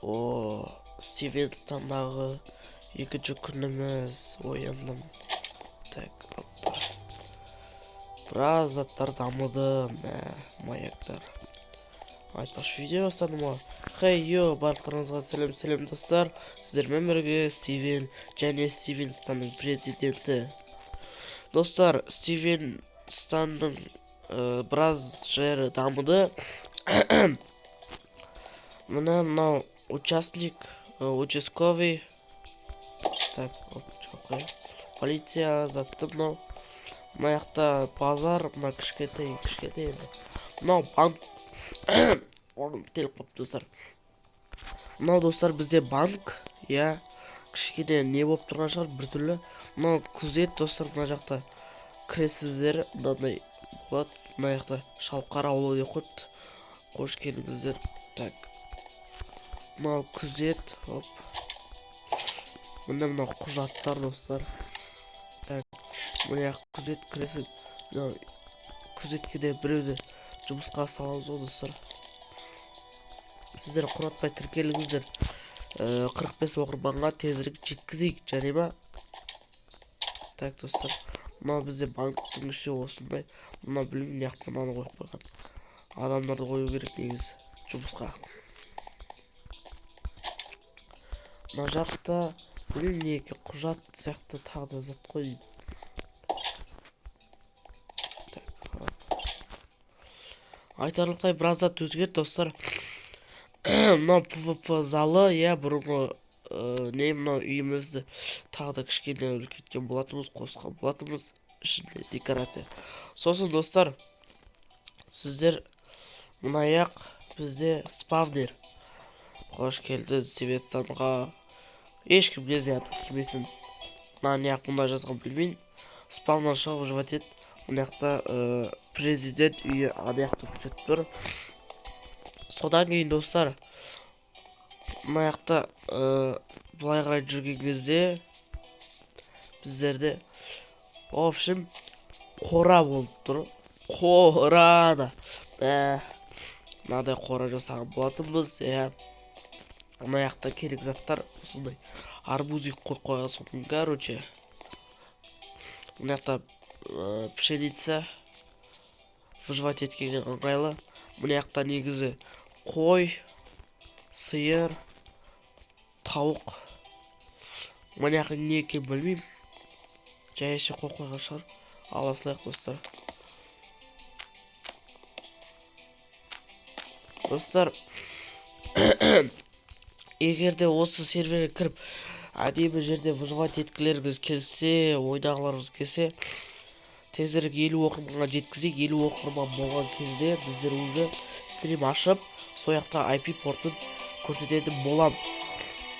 О, Стивенстандағы екінші күніміз. Ояндым. Так, опа. Біраз заттар дамыды, мә, маяктар. Айтпақшы, видео бастадым ғой. Хей, йо, барлықтарыңызға сәлем, сәлем достар. Сіздермен бірге Стивен және Стивенстанның президенті. Достар, Стивенстанның біраз жері дамыды. Мына мынау участник, участковый. Так, оп, қояйық. Полиция затты мынау. Мына жақта базар, мына кішкентай, кішкентай енді. Мынау банк. Орын бітеліп қалыпты, достар. Мынау, достар, бізде банк, иә. Кішкене не болып тұрған шығар, біртүрлі. Мынау күзет, достар, мына жақта кіресіздер, мынандай болады. Мына жақта Шалқар ауылы деп қойыпты. Қош келдіңіздер. Так. Мынау күзет, оп. Мында мынау құжаттар, достар. Так, мына жақ күзет кіресің. Мынау күзетке де біреуді жұмысқа саламыз ғой, достар. Сіздер құратпай тіркеліңіздер. 45 оқырманға тезірек жеткізейік, жарай ма? Так, достар, мынау бізде банктің іші осындай. Мынау білмеймін, мына жақта мынаны қойып қойған. Адамдарды қою керек негізі жұмысқа. Мына жақта білмеймін не екен, құжат сияқты тағы да зат қой деймін. Так, айтарлықтай біраз зат өзгерді, достар. Мынау ПВП залы, иә, бұрынғы, не, мынау үйімізді тағы да кішкене үлкейткен болатынбыз, қосқан болатынбыз, ішінде декорация. Сосын, достар, сіздер мына аяқ бізде спавнер. Қош келдің Стивенстанға. Ешкімге зиян тимесін. Мына не ақ мұнда жазған білмеймін. Спавнан шығып выживать ет. Мына жақта, президент үйі ана жақта көрсетіп тұр. Содан кейін, достар, мына жақта, былай қарай жүрген кезде біздерде, в общем, қора болып тұр. Қора да. Мә, мынадай қора жасаған болатынбыз, иә. Мына жақта керек заттар осындай арбузик қойып қойған соң, короче. Мына жақта, пшеница выживать еткенге ыңғайлы. Мына жақта негізі қой, сиыр, тауық. Мына жақта не екенін білмеймін. Жайша қойып қойған шығар. Ала салайық, достар. Достар, егер де осы серверге кіріп әдемі жерде выживать еткілеріңіз келсе, ойнағыларыңыз келсе, тезірек 50 оқырманға жеткізейік. 50 оқырман болған кезде біздер уже стрим ашып, сол жақта ай пи портын көрсететін боламыз.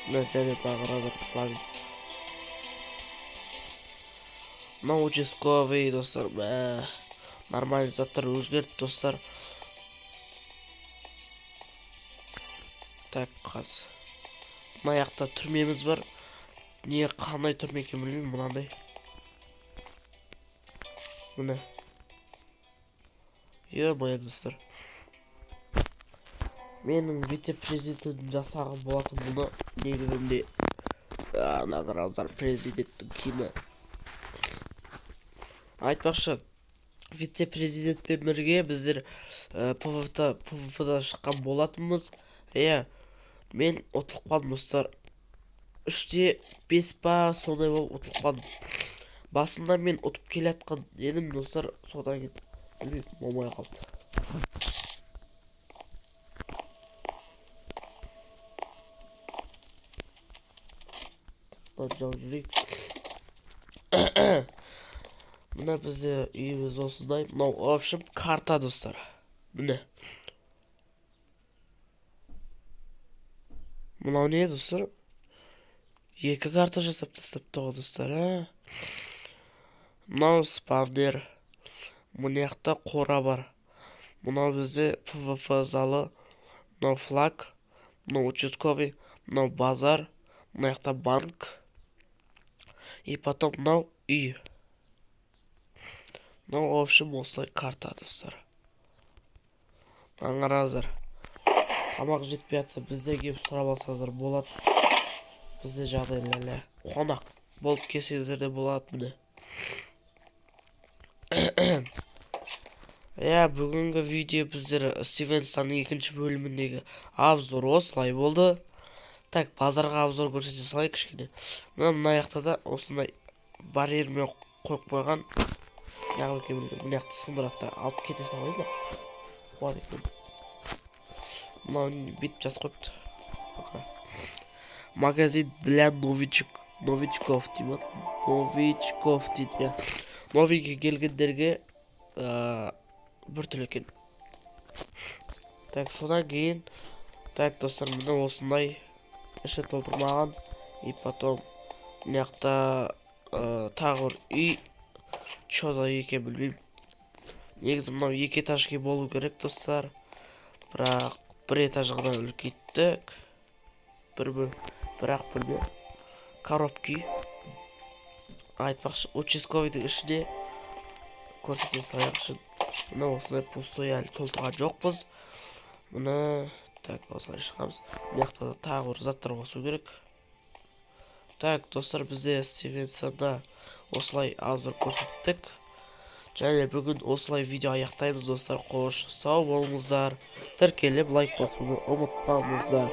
Мына және тағы разыр флагымыз. Мынау участковый, достар, мә, нормальный заттар өзгерді, достар. Так, қазір. Мына жақта түрмеміз бар. Не, қандай түрме екенін білмеймін, мынандай. Міне. Е-мое, достар. Менің вице-президентім жасаған болатын бұны негізінде. Ана қараңыздар, президенттің киімі. Айтпақшы, вице-президентпен бірге біздер, П В П-да шыққан болатынбыз. Иә, мен ұтылып қалдым, достар. 3-те 5 па, сондай болып ұтылып қалдым. Басында мен ұтып келе жатқан едім, достар, содан кейін білмеймін, болмай қалды. Мына жауып жүрейік. Мына бізде үйіміз осындай. Мынау, в общем, карта, достар. Міне. Мынау не, достар? Екі карта жасап тастапты ғой, достар, а? Мынау спавнер. Мына жақта қора бар. Мынау бізде ПВП залы. Мынау флаг. Мынау участковый. Мынау базар. Мына жақта банк. И потом мынау үй. Мынау, в общем, осылай карта, достар. Аңғараңыздар. Тамақ жетпей жатса, бізде келіп сұрап алсаңыздар болады. Бізде жағдай ләлә. Қонақ болып келсеңіздер де болады, міне. Иә, бүгінгі видео біздер Стивенсонның екінші бөліміндегі обзор осылай болды. Так, базарға обзор көрсете салайық кішкене. Мына жақта да осындай барьермен қойып қойған. Яғни екеуі мына жақты сындырады да алып кете салмай ма? Қуады екен. Мынау бүйтіп жазып қойыпты. Магазин для новичков дейді ма? Новичков дейді, иә. Новыйге келгендерге біртүрлі екен. Так, содан кейін, так, достар, міне осындай іші толтырмаған. И потом мына жақта тағы бір үй. Чё за үй екенін білмеймін. Негізі мынау екі этажге болу керек, достар. Бірақ бір этаж ғана үлкейттік. Бірақ бөлме. Коробка үй. Айтпақшы, участковыйдың ішіне көрсете салайықшы. Мына осындай пустой, әлі толтырған жоқпыз. Мына, так, осылай шығамыз. Мына жақта да тағы бір заттар қосу керек. Так, достар, бізде Стивенсонда осылай обзор көрсеттік. Және бүгін осылай видео аяқтаймыз, достар. Қош, сау болыңыздар. Тіркеліп, лайк басуды ұмытпаңыздар.